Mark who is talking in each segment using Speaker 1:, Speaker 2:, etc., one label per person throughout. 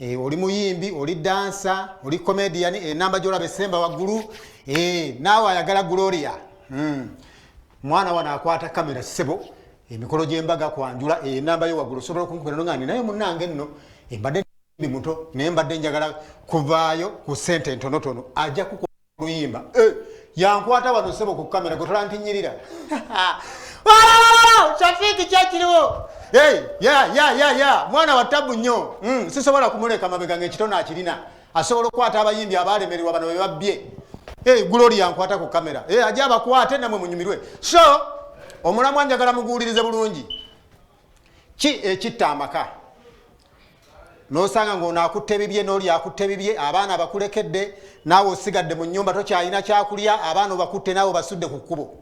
Speaker 1: Oli muyimbi, oli dancer, oli comedian, enamba gyolaba esemba waggulu. Naawe ayagala Gloria, Mwana wano akwata kamera, ssebo, emikolo gy'embaga, kwanjula, enamba yo waggulu osobola okunkubira nonga ndi naye. Munnange nno, mbadde ndi muto naye mbadde njagala kuvaayo ku ssente entonotono. Ajja kukuba oluyimba. Yankwata wano, ssebo, ku kamera gwe tola ntinyirira. Shafiki, kyekiriwo. Ya, mwana wa tabu nnyo. Sisobola kumuleka mabega ngaekitono akirina. Asobola okukwata abayimbi abalemererwa bano bebabbye. Gloria nkwata ku kamera. Ajja abakwate namwe munyumirwe. So omulamwa njagala muguwulirize bulungi. Ki ekitta amaka? Nosanga ngaono akutte bibye n'oli akutte bibye, abaana bakulekedde, naawe osigadde mu nyumba, tokyalina kyakulya, abaana obakutte naawe basudde ku kkubo.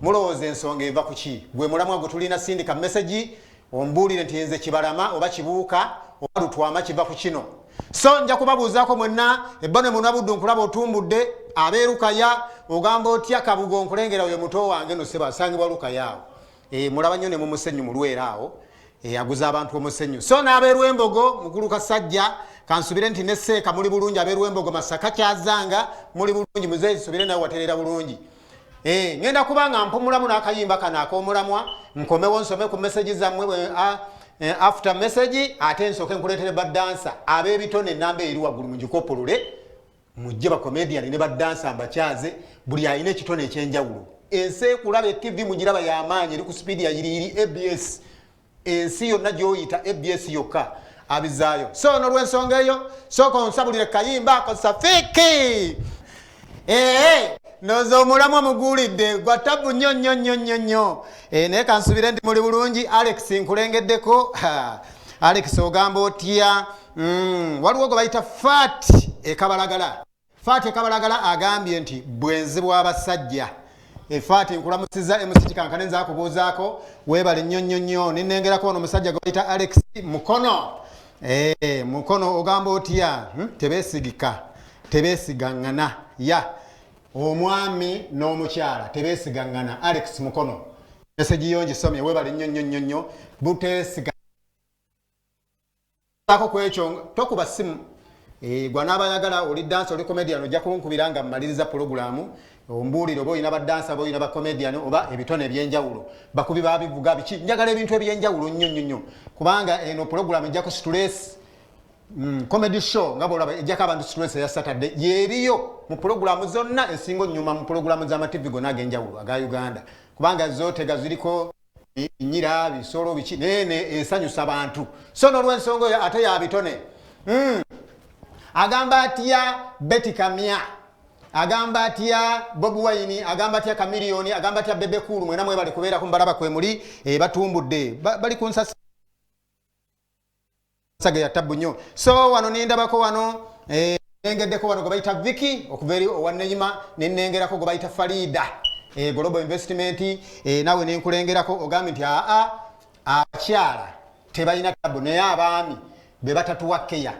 Speaker 1: Mulowooza ensonga eva ku ki? Gwe mulamwa gwe tulina. Sindika message ombuulire nti nze Kibalama oba Kibuuka oba Lutwama, kiva ku kino. So nja kubabuuzaako mwenna. Ebbano munabuddu, nkulaba otumbudde abeerukaya. Ogamba otya Kabugo? Nkulengera oyo muto wange no, seba, asangibwa Lukaya awo. Mulaba nnyo ne mumusenyu mulwera awo. Aguza abantu omusenyu. So n'abeerwembogo, mukulu Kasajja, kansubire nti ne seeka muli bulungi. Abeerwembogo, Masaka, Kyazanga, muli bulungi? Muzeeyi, nsubire nawe watereera bulungi. Ngenda kuba nga mpumulamu n'akayimba kano ak'omulamwa, nkomewo nsome ku message zammwe. After message ate nsooke nkuleetere badansa ab'ebitone. Enamba eri waggulu mugikopolole, mujje bacomedian ne badansa mbakyaze, buli alina ekitone ekyenjawulo. Ensi ekulaba, eTV mugiraba y'amaanyi, eri ku sipiidi ya yiriyiri ABS. Ensi yonna gyoyita ABS yokka abizaayo. So nolwensonga eyo, sooka onsabulire kayimba ako, Safiki. Ee, ndowooza omulamwa muguwulidde, gwa tabu nnyo nnyo nnyo nnyo nnyo. Naye kansubire nti muli bulungi. Alex nkulengeddeko. Ha, Alex, ogamba otya? Waliwo gwe bayita Fat Ekabalagala. Fat Ekabalagala agambye nti bwenzi bw'abasajja. Efaati, nkulamusiza. MC Kikankane, nza kubuuzaako, weebale nnyo nnyo nnyo. Ninengerako ono omusajja gwe bayita Alex Mukono. Mukono, ogamba otya? Tebeesigika, tebeesigaŋŋana. Ya omwami n'omukyala tebeesigaŋŋana. Alex Mukono, message yo ngisomye, weebale nnyo nnyo nnyo nnyo. Buteesiga ako kwekyo tokuba simu. Gwa n'abayagala, oli dancer, oli comedian, ojja kunkubira nga mmaliriza pulogulaamu, ombuulire oba olina badansa, oba olina bacomedian, oba ebitone ebyenjawulo, bakubi babivuga biki. Njagala ebintu ebyenjawulo nnyo nnyo nnyo, kubanga eno pulogulaamu ejja ku stress. Comedy show nga bwolaba ejjako abantu stress eya Saturday, yeriyo mu pulogulaamu zonna esinga onyuma mu pulogulaamu z'amativi gonna ag'enjawulo aga Uganda, kubanga zotega ziriko nyira bisolo biki, naye esanyusa bantu. So n'olwensonga oyo ate yabitone. Agamba atya Betty Kamya? Agamba atya Bob Wine? Agamba atya Kamiliyoni? Agamba atya Bebe Cool? Mwena mwebale kubeerako, mubalaba kwe muli. Batumbudde, bali ku nsasa ya tabu nnyo. So wano nendabako wano, nengeddeko wano gwe bayita Viki okuva eri owa Neyima, nenengerako gwe bayita Farida, Global Investment. Nawe nenkulengerako, ogambye nti aa abakyala tebalina tabu, naye abaami be batatuwa keya.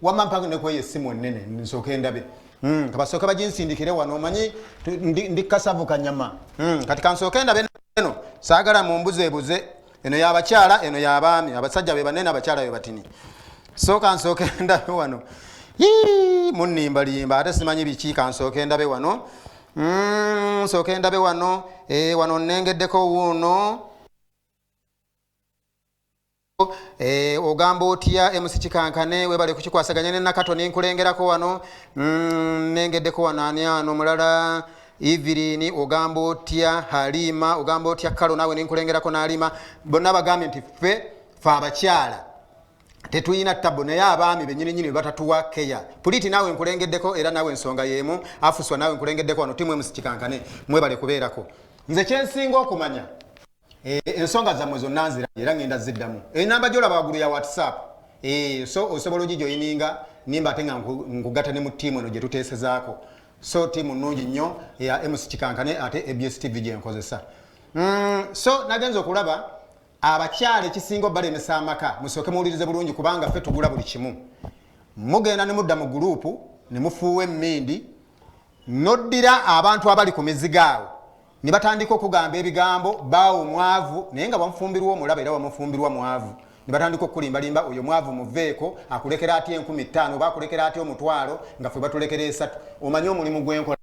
Speaker 1: Wamma mpaka nekweyo essimu ennene nsooke ndabe. Kabasooke baginsindikire wano. Omanyi ndi kasavu kanyama. Kati kansooke ndabe eno, saagala mumbuzeebuze. Eno yabakyala, eno yabaami. Abasajja be banene, abakyala be batini. So kansooke ndabe wano. Yii, munnimbalimba ate simanyi biki. Kansooke ndabe wano. Nsooke ndabe wano. Wano nnengeddeko wuuno. Ogamba otya MC Kikankane? Webale kukikwasaganya ne Nakato. Ninkulengerako wano. Nengeddeko wano ani ano mulala? Evelyn, ogamba otya? Halima, ogamba otya? Kalo, naawe ninkulengerako n'Alima. Bonna bagambye nti ffe abakyala tetulina tabu, naye abaami benyininyini batatuwa keya. Puliti, naawe nkulengeddeko, era naawe ensonga y'emu. Afuswa, naawe nkulengeddeko wano. Timu MC Kikankane, mwebale kubeerako. Nze kyensinga okumanya, ensonga zammwe zonna nzira era ngenda ziddamu. Enamba gyolaba waggulu ya WhatsApp. So osobola ogijoyininga nimba ate nga nkugatta ne mu ttiimu eno gye tuteesezaako. So ttiimu nnungi nnyo eya MC Kikankane, ate ABS TV gyenkozesa. So nagenza okulaba abakyala ekisinga obalemesa amaka. Musooke muwulirize bulungi, kubanga ffe tugula buli kimu. Mugenda ne mudda mu gurupu ne mufuuwa emmindi, noddira abantu abali ku mizigo awo ne batandika okugamba ebigambo, baawo mwavu, naye nga wamufumbirwa omulaba, era wamufumbirwa mwavu. Ne batandika okukulimbalimba, oyo mwavu, muveeko, akulekera atya 5000 oba akulekera atya 500 nga ffe batulekera 3? Omanye omulimu gwenkola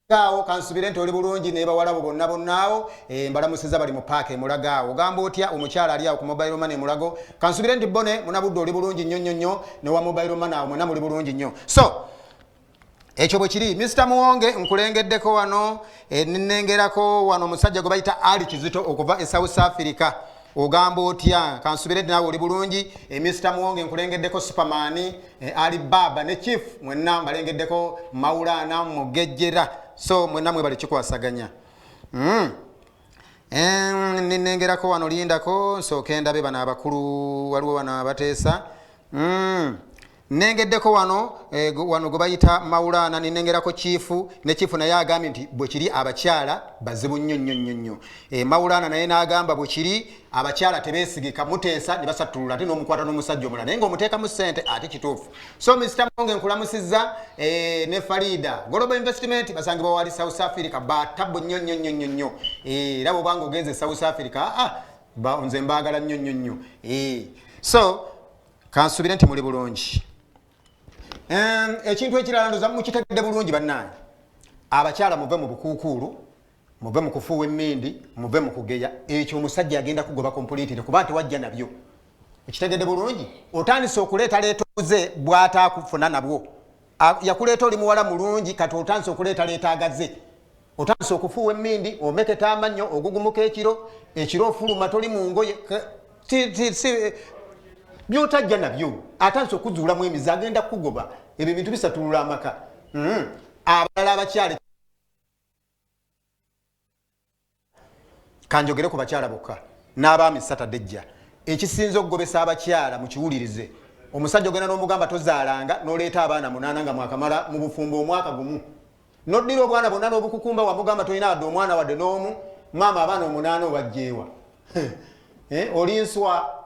Speaker 1: awo. Kansubire nti oli bulungi nebawalabo bonna bonnaawo. Mbalamusiza bali mu paaka emulago awo. Ogamba otya omukyala ali awo ku mobile money emulago? Kansubire nti bone munabudde oli bulungi nnyo nnyo nnyo, newa mobile money awo mwena muli bulungi nnyo. So ekyo bwe kiri. Mr Muwonge, nkulengeddeko wano. Nenengerako wano omusajja gwe bayita Ali Kizito okuva e South Africa. Ogamba otya? Kansubire nti naawe oli bulungi. Mr Muwonge nkulengeddeko, Superman, Ali Baba ne Chief, mwenna mbalengeddeko, Maulana Mugejjera. So mwenna mwebali kikwasaganya. Nenengerako wano, lindako nsooke ndabe bano abakulu. Waliwo wano abateesa. Nengeddeko wano, wano gwe bayita Maulana, nenengerako Chief, ne Chief naye agambye nti bwe kiri, abakyala bazibu nnyo nnyo nnyo nnyo. Maulana naye n'agamba bwe kiri, abakyala tebeesigika, muteesa ne basattulula, ate n'omukwata n'omusajja omulala naye ng'omuteekamu ssente ate kituufu. So Mr Monge nkulamusizza, ne Farida Global Investment basangibwa wali South Africa, batabu nnyo nnyo nnyo nnyo nnyo. Era bwobanga ogenze South Africa, nze mbaagala nnyo nnyo nnyo. So kansubire nti muli bulungi. Ekintu ekirala ndoza mukitegedde bulungi bannange. Abakyala muve mu bukuukuulu, muve mu kufuuwa emmindi, muve mu kugeya. Ekyo omusajja agenda kugoba completely kuba nti wajja nabyo. Okitegedde bulungi? Otandise okuleetaleeta obuze bw'ataakufuna nabwo. Yakuleeta oli muwala mulungi, kati otandise okuleetaleeta agaze, otandise okufuuwa emmindi, omeketa amannyo, ogugumuka ekiro, ekiro ofuluma toli mu ngoye. Byotajja nabyo atandise okuzuulamu emize, agenda kukugoba. Ebyo bintu bisatulula amaka. Abalala abakyala, kanjogere ku bakyala bokka n'abaami Saturday ejja. Ekisinza okugobesa abakyala, mukiwulirize, omusajja ogenda n'omugamba tozaalanga, n'oleeta abaana munaana nga mwakamala mu bufumbo omwaka gumu, noddira obwana bwonna n'obukukumba. Wamugamba tolina wadde omwana wadde n'omu, maama abaana omunaana obajjeewa? Oli nswa.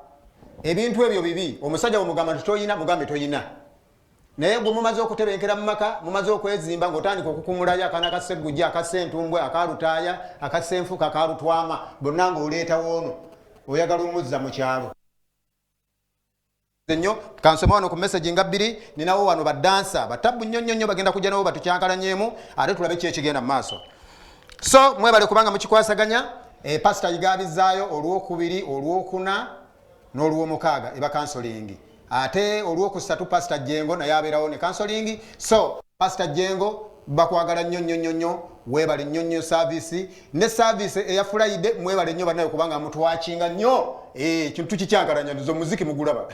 Speaker 1: Ebintu ebyo bibi. Omusajja bwemugamba nti toyina, mugambe toyina. Naye gwe mumaze okutebenkera mu maka, mumaze okwezimba, ng'otandika okukumulayo akaana ka Seggujja, akasentumbwe, akalutaaya, akasenfuka, akalutwama, bonna ng'oleetawo ono oyagala omuzza mu kyalo nnyo. Kansome wano ku message nga bbiri. Ninawo wano badansa batabu nnyo nnyo nnyo, bagenda kujja nabo batukyankalanyemu ate tulabe ki ekigenda mu maaso. So mwebale kubanga mukikwasaganya. Pasita yigabizaayo olwokubiri, olwokuna n'olwomukaaga eba counseling, ate olwokusatu Pasita Jengo naye abeerawo ne counseling. So Pasita Jengo, bakwagala nnyo nnyo nnyo nnyo, weebale nnyo nnyo service ne service eya Friday. Mwebale nnyo bannaye kubanga mutwakinga nnyo. Kintu kikyankalanya ndizo muziki mugulaba.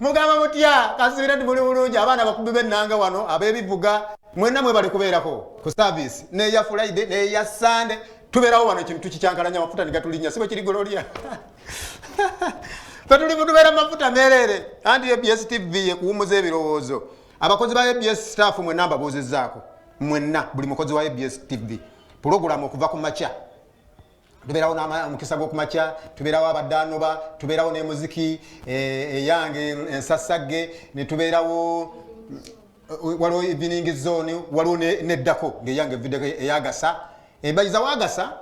Speaker 1: Mugamba mutya? Kasubira nti muli bulungi. Abaana bakubi b'ennanga wano ab'ebivuga mwenna mwebale kubeerako ku service neya Friday neya Sunday. Tubeerawo wano, ekintu tukikyankalanya, amafuta negatulinnya, si bwe kiri Goloria? Fe tuli tubeera mafuta meereere, anti ABS TV ekuwumuza ebirowoozo. Abakozi ba ABS staff mwenna mbabuuzizzaako mwenna, buli mukozi wa ABS TV. Pulogulamu okuva ku makya tubeerawo n'omukisa gw'okumakya, tubeerawo abaddaanoba, tubeerawo n'emuziki eyange ensasagge, ne tubeerawo, waliwo evening zone, waliwo neddako ngaeyange eviddeko eyagasa ebayiza wagasa.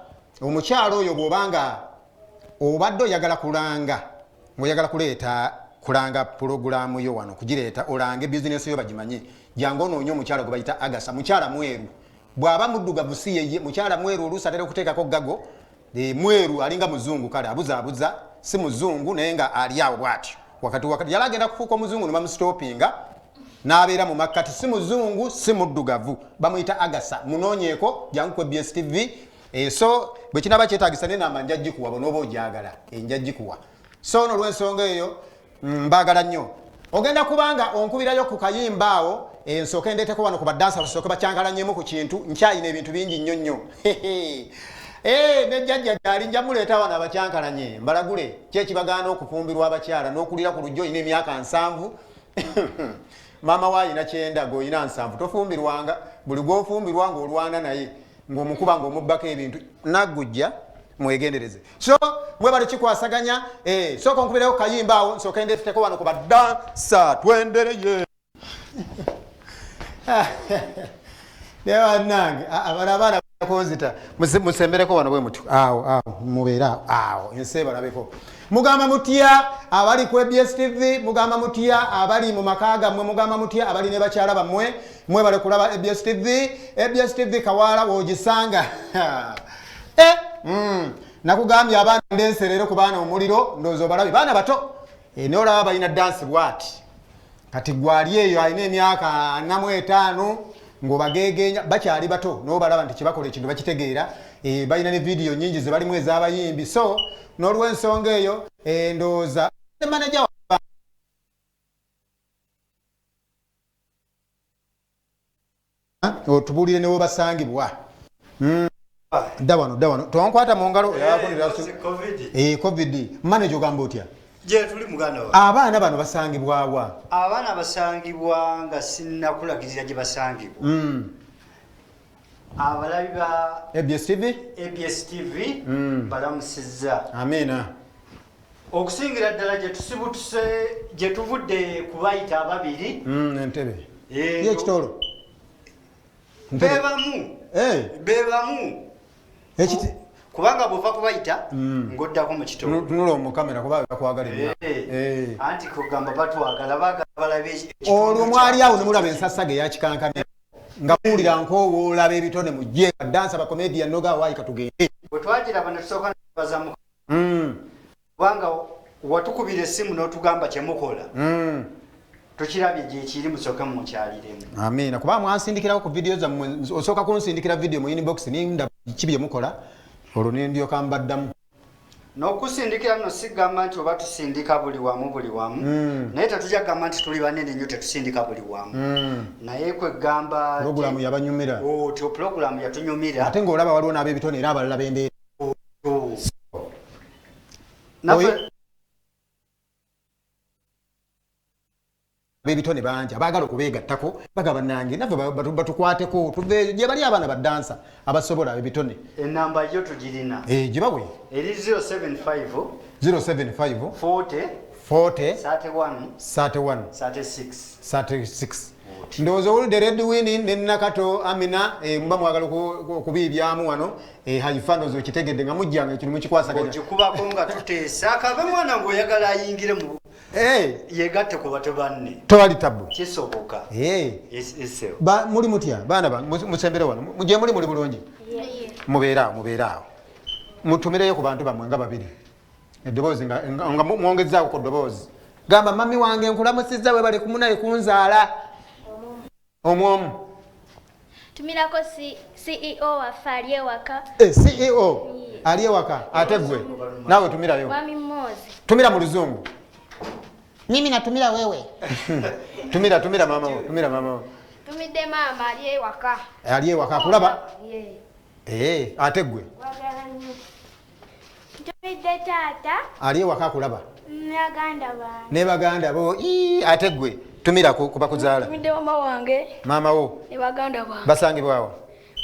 Speaker 1: Omukyalo oyo bw'obanga obadde oyagala kulanga, ngaoyagala kuleeta kulanga pulogulaamu yo wano, kugireeta olange bizinesi yo bagimanye, jangu onoonye omukyalo gwe bayita Agasa. Mukyala mweru, bw'aba muddugavu si yeye, mukyala mweru. Oluusi atera okuteekako gago. Mweru alinga muzungu, kale abuzaabuza, si muzungu naye nga ali awo bw'atyo wakati wakati. Yali agenda kufuuka omuzungu ne bamusitopinga n'abeera mu makkati, si muzungu si muddugavu. Bamuyita Agasa, munoonyeeko, jangu ku ABS TV. So bwe kinaba kyetagisa nenamba nja gikuwa, bonooba ogyagala enja gikuwa. So nolwensonga eyo, mbaagala nnyo. Ogenda kubanga onkubirayo ku kayimba awo, nsooke ndeeteko wano ku badansa basooke bakyankalanyemu ku kintu. Nkyayina ebintu bingi nnyo nnyo. Ne jjajja gyali, nja muleeta wano abakyankalanye, mbalagule kyekibagaana okufumbirwa abakyala n'okulira ku lujja. Olina emyaka 70, maama we ayina 90, gweolina 70, tofumbirwanga. Buli gwofumbirwa ng'olwana naye, ng'omukuba, ng'omubbako ebintu, naggujja, mwegendereze. So mwebale kikwasaganya. Sooka onkubirayo kayimba awo, nsooke ndeeteko wano ku badansa, twendereye. Naye bannange, bano abaana Kunzita. Musembereko wano bwe mutyo. Awo awo mubeere awo awo ensi ebalabeko. Mugamba mutya abali ku ABS TV, mugamba mutya abali mu maka gammwe, mugamba mutya abali ne bakyala bammwe, mwebale kulaba ABS TV. ABS TV Kawaala w'ogisanga. Nakugambye abaana ndense leero ku baana omuliro, ndowooza obalabe baana bato. Naye olaba balina dansi bw'ati. Kati gwali eyo alina emyaka 45 ng'obageegenya, bakyali bato n'obalaba nti kyebakola ekintu bakitegeera. Balina ne vidiyo nnyingi ze balimu ez'abayimbi. So n'olw'ensonga eyo, ndowooza manager otubuulire ne webasangibwa. Dda wano, dda wano, tonkwata mu ngalo. Covid. Manager, ogamba otya?
Speaker 2: Gye tuli, muganda wa.
Speaker 1: Abaana bano basangibwawa?
Speaker 2: Abaana basangibwa nga sinnakulagirira gye basangibwa. Abalabi ba
Speaker 1: ABS TV.
Speaker 2: ABS TV, balamusizza.
Speaker 1: Amiina.
Speaker 2: Okusingira ddala gye tusibutuse, gye tuvudde kubayita ababiri.
Speaker 1: Entebe ye ekitolo. Entebe.
Speaker 2: Bebamu. Bebamu. Kubanga bwova kubayita ng'oddako mu kitolo.
Speaker 1: Tunula mu kamera kuba bakwagala ennyo.
Speaker 2: Anti kugamba batwagala, baagala balabe ekitundu.
Speaker 1: Olwo mwali
Speaker 2: Kyabwe.
Speaker 1: Awo ne mulaba ensasage eyakikankamya nga muwulira nkoowoola ebitone mujje dansa bakomedian noga waayi katugende.
Speaker 2: Bwe twagiraba ne tusooka nebaza mu kubanga watukubira essimu n'otugamba kyemukola tukirabye gyekiri, musooke mukyaliremu.
Speaker 1: Amiina, kuba mwansindikirawo ku vidiyo zammwe. Osooka kunsindikira vidiyo mu inbox ninda ki bye mukola, olwo nendyoka mbaddamu.
Speaker 2: N'okusindikira nno sigamba nti oba tusindika buli wamu buli wamu, naye tetujja kugamba nti tuli banene nnyo tetusindika buli wamu, naye kwegamba
Speaker 1: Pulogulaamu yabanyumira.
Speaker 2: Otyo pulogulaamu yatunyumira.
Speaker 1: Ate ng'olaba waliwo n'ab'ebitone era abalala bendeera.
Speaker 2: Oh. Naffe
Speaker 1: Ab'ebitone bangi abaagala okubeegattako bagaba nange naffe batukwateko tuveeyo gye bali abaana badansa abasobola ebitone.
Speaker 2: Enamba yo tugirina.
Speaker 1: Gibawe.
Speaker 2: Eri 075
Speaker 1: 075
Speaker 2: 40
Speaker 1: 40
Speaker 2: 31
Speaker 1: 31
Speaker 2: 36.
Speaker 1: 36. Ndowooza owulidde Red Win ne Nakato Amina, muba mwagala okubiibyamu wano, haifa ndowooza okitegedde nga mujjanga ekintu mukikwasaganya.
Speaker 2: Ogikubako nga tuteesa akabe mwana ng'oyagala ayingire mu yegatte ku bato banne.
Speaker 1: Tewali tabu.
Speaker 2: Kisoboka. Eseo.
Speaker 1: Muli mutya baana bange? Musembere wano. Gye muli muli bulungi, mubeere awo, mubeere awo, mutumireyo ku bantu bammwe nga babiri eddoboozi nga mwongezaako ku ddoboozi. Gamba mami wange nkulamusizza, webale kumunaye kunzaala omwomu.
Speaker 3: Tumirako CEO waffe ali ewaka.
Speaker 1: CEO ali ewaka. Ate gwe naawe tumirayo.
Speaker 3: Mwami Mozi.
Speaker 1: Tumira mu luzungu.
Speaker 4: Mimi natumira wewe.
Speaker 1: Tumira, tumira mama wo, tumira mama wo.
Speaker 3: Tumidde maama ali ewaka.
Speaker 1: Ali ewaka akulaba.
Speaker 3: Ye.
Speaker 1: Ate gwe?
Speaker 3: Wagala nnyo. Ntumidde taata.
Speaker 1: Ali ewaka akulaba.
Speaker 3: Ne baganda bange.
Speaker 1: Ne baganda bo. Ii, ate gwe tumira ku bakuzaala.
Speaker 5: Ntumidde mama wange.
Speaker 1: Maama wo.
Speaker 5: Ne baganda bange.
Speaker 1: Basangibwawo?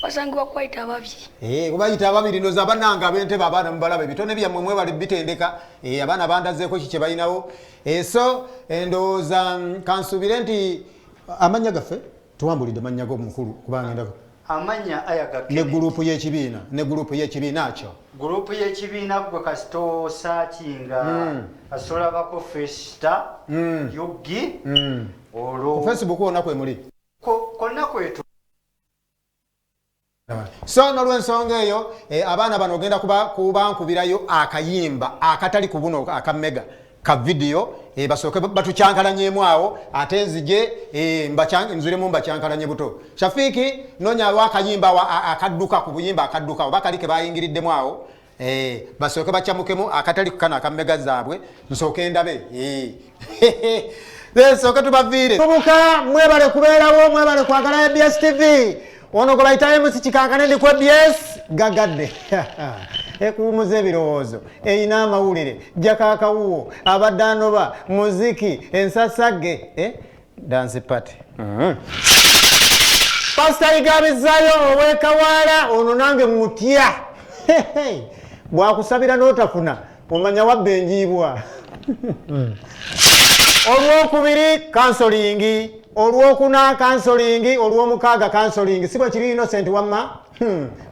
Speaker 5: Basangibwa kubayita ababiri.
Speaker 1: Kubayita ababiri. Ndoza bannange ab'entebe abaana mubalaba ebitone byammwe mwebale bitendeka. Abaana bandazeeko ki kye balinawo. So ndowooza kansuubire nti amannya gaffe tuwambulidde mannya g'omukulu kubanga ndako
Speaker 2: Amannya Ayaga
Speaker 1: ne
Speaker 2: Kennedy.
Speaker 1: Gurupu y'ekibiina ne gurupu y'ekibiina kyo.
Speaker 2: Gurupu y'ekibiina gwe kasita osaakinga, kasita olabako Festa UG olwo.
Speaker 1: Ku Facebook wonna kwe muli?
Speaker 2: Konna kwetu.
Speaker 1: So nolwensonga eyo, abaana bano ogenda kubankubirayo akayimba akatali ku buno akamega ka vidiyo, basooke batukyankalanyemu awo, ate nzije, nziremu mbakyankalanye buto. Shafiiki, nonyawo akayimba akadduka ku buyimba akadduka oba kali ke bayingiriddemu awo, basooke bakyamukemu akatali ku kano akamega zaabwe, nsooke ndabe. Nsooke tubaviire. Bubuka, mwebale kubeerawo, mwebale kwagala ABS TV. Ono gwe bayita MC Kikankane, ndi ku ABS gagadde ekuwumuza ebirowoozo, erina amawulire jakakawuwo abadde anoba muziki ensasagge, dance party. Pasita Igabizaayo ow'Ekawaala ono nange mutya, bwakusabira n'otafuna omanya wabba enjiibwa. Olwokubiri counseling, olwokuna counseling, olwomukaaga counseling, si bwe kiri? Innocent wamma.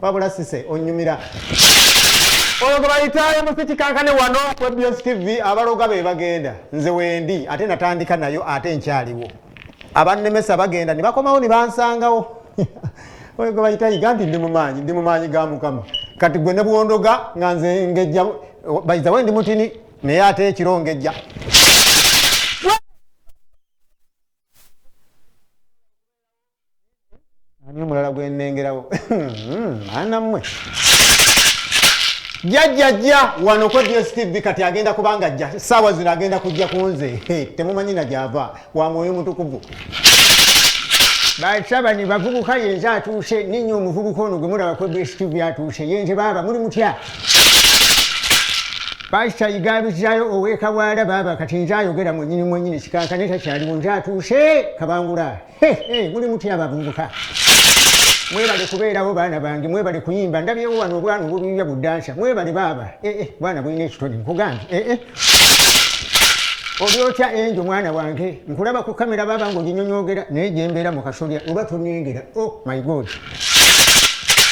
Speaker 1: Wabula sise onyumira oyo gwe bayitayo musiki kankane wano ku ABS TV. Abaloga be bagenda, nze wendi ate natandika nayo ate nkyaliwo. Abannemesa bagenda ne bakomawo ne bansangawo. Oyo gwe bayita Yiga nti ndi mumaanyi, ndi mumaanyi ga Mukama. Kati gwe ne bwondoga nga nze ngejja bayizawe, ndi mutini naye ate ekiro ngejja. Ani omulala gwenengerawo? Anammwe jjajjajja wano ku DSTV. Kati agenda kubanga ajja saawa zino, agenda kujja ku nze. Temumanyi na gyava, wa Mwoyo Mutukuvu.
Speaker 6: Basabani bavubuka, yenze atuuse ninnya. Omuvubuka ono gwe mulaba ku DSTV atuuse, yenze baaba. Muli mutya? Pasita Yigabizayo owekawaala baaba. Kati nze ayogera mwenyini mwenyini, kikankane takyaliwo, nze atuuse kabangula. Muli mutya abavubuka? Mwebale kubeerawo baana bange, mwebale kuyimba. Ndabyewo wano obwana obuluyya budansa, mwebale baaba. Bwana bulina ekitone, nkugambye. Oli otya enjo mwana wange? Nkulaba ku kamera baaba ng'oginyonyogera, naye gyembeera mu kasolya oba tonengera. Oh my God,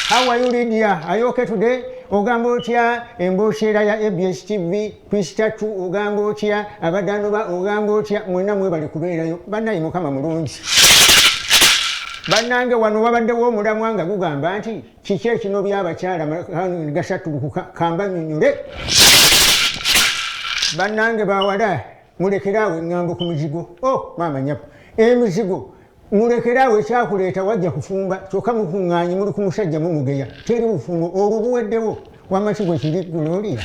Speaker 6: how are you, Lydia? Are you okay today? Ogamba otya embooseera ya ABS TV Kristatu? Ogamba otya abadanoba? Ogamba otya mwenna? Mwebale kubeerayo bannaye, Mukama mulungi. Bannange, wano wabaddewo omulamwa nga gugamba nti kiki ekino byabakyala gasatulukuka. Kambanyonyole bannange bawala, mulekeraawo eŋŋambo ku muzigo. Oh maama nyabo, emizigo mulekeraawo. Ekyakuleeta wajja kufumba, kyokka mukuŋŋaanye muli ku musajja mumugeya. Teri bufumbo, olwo buweddewo. Wamma kigwe kiri Gloria,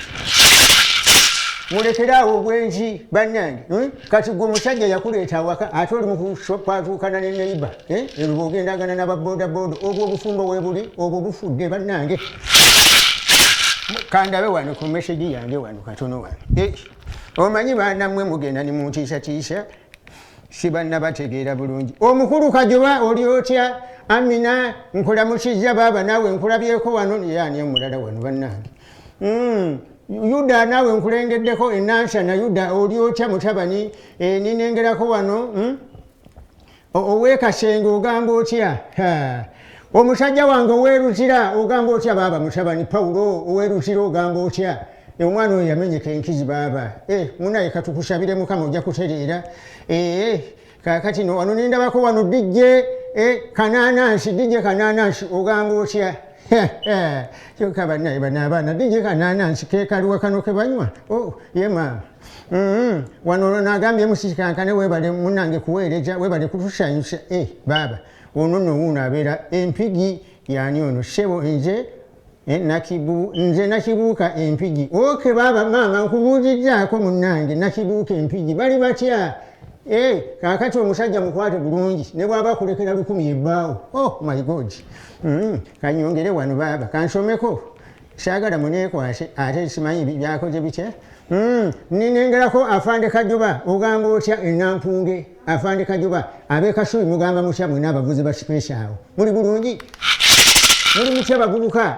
Speaker 6: mulekeraawo obwenzi bannange, Kati gwe omusajja yakuleeta awaka, ate oli mukwatuukana ne neighbour, ero bwogendagana n'ababodaboda, obwo obufumbo webuli, obwo bufudde bannange. Kandabe wano ku message yange wano katono wano. Omanyi baanammwe mugenda ne muntiisatiisa, si bannabategeera bulungi. Omukulu Kajoba, oli otya? Amina, nkulamusizza baaba, naawe nkulabyeko wano. Yani omulala wano bannange? Yuda, naawe nkulengeddeko enansana. Yuda, oli otya mutabani? Ninengerako wano, Owekasenge, ogamba otya? Omusajja wange oweruzira, ogamba otya baaba mutabani? Pawulo oweruzira, ogamba otya? Omwana oyo yamenyeka enkizi baaba. Munaye katukusabire Mukama, ojja kutereera. Kakati no wano nendabako wano DJ Kananansi. DJ Kananansi, ogamba otya? Kyokka bannaye bano abaana, DJ Kananansi kekaluwa kano kebanywa. Oh, ye maama. Wano nagambye musikankane, webale munange kuweereza, webale kutusanyusa. Baaba ono nno wuuno abeera Empigi. Yani ono ssebo? Nze nze Nakibuuka Empigi. Okay baaba, maama nkubuuzizzaako munnange. Nakibuuka Empigi bali batya? Kaakati omusajja mukwate bulungi, ne bw'aba akulekera 1000 ebbaawo. Oh my God. Kanyongere wano baaba, kansomeko, saagala muneekwase ate simanyi byakoze bitya. Ninengerako afande Kajoba, ogamba otya enampunge? Afande Kajoba ab'e Kasubi, mugamba mutya mwena abavuzi ba space awo? Muli bulungi? Muli mutya bavubuka?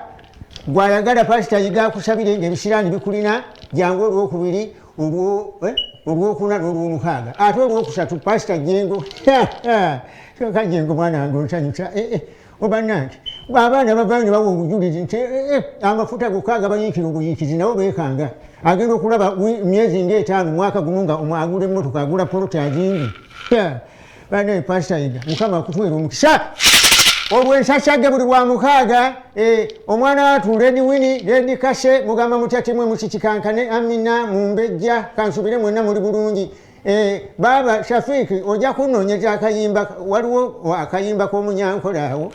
Speaker 6: Gwayagala Pasita Yiga akusabire ngaebisiraani bikulina, jangu olwokubiri, olwokuna n'olwomukaaga, ate olwokusatu Pasita Jengo. Kyokka Jengo mwana wange onsanyusa. Obannange abaana bavayo ne bawa obujulizi nti amafuta gokka agabayiikira obuyiikizi, nabo beekanga. Agenda okulaba myezi ngaetaano, mwaka gumu, nga agula emmotoka, agula poloti azingi. Banaye Pasita Yiga, Mukama akutuwera omukisa. Olwensasage buli lwa mukaaga. Omwana watu Lady Wini, Lady Kase, mugamba mutya timwe mukikikankane? Amina Mumbejja, kansubire mwenna muli bulungi. Baaba Shafiiki, ojja kunoonyeza akayimba, waliwo akayimba k'omunyankola awo,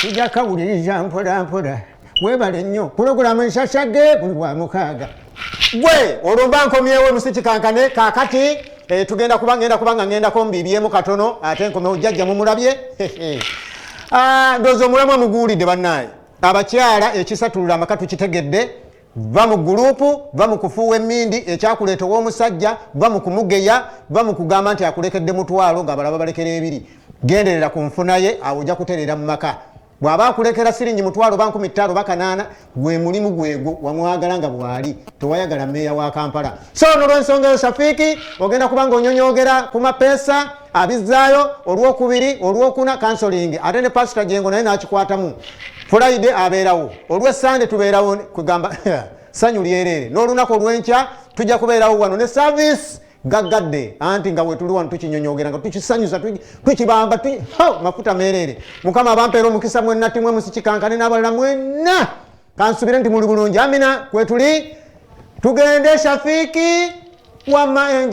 Speaker 6: tujja kawuliriza mpola mpola. Webale nnyo pulogulaamu ensasage buli lwa mukaaga.
Speaker 1: Gwe olwo mba nkomyewo musiki kankane. Kakati tugenda kuba ngenda kuba nga ngendako mbibyemu katono, ate nkomewo. Jjajja mumulabye. Ndowooza omulamwa muguwulidde bannaaye. Abakyala, ekisatulula amaka tukitegedde. Va mu gurupu, va mu kufuuwa emindi. Ekyakuleeta ow'omusajja, va mu kumugeya, va mu kugamba nti akulekedde mutwalo ng'abalaba balekera ebiri. Genderera ku nfuna ye, awo ojja kutereera mu maka. Bw'aba akulekera siringi 500 oba 5000 oba 800, gwe mulimu gwegwo. Wamwagala nga bw'ali, tewayagala meeya wa Kampala. So nolwensonga eyo, Shafiiki, ogenda kuba nga onyonyogera ku mapeesa abizzaayo olwokubiri, olwokuna counseling, ate ne Pasita Jengo naye n'akikwatamu. Friday abeerawo, olwesande tubeerawo, kugamba sanyu lyereere. N'olunaku olw'enkya tujja kubeerawo wano ne service gaggadde, anti nga wetuli wano tukinyonyogera nga tukisanyusa, tukibamba mafuta meereere. Mukama abampeera omukisa mwenna, timwe musikikankane n'abalala mwenna. Kansubire nti muli bulungi. Amina, kwetuli tugende. Shafiiki, wamma enjo.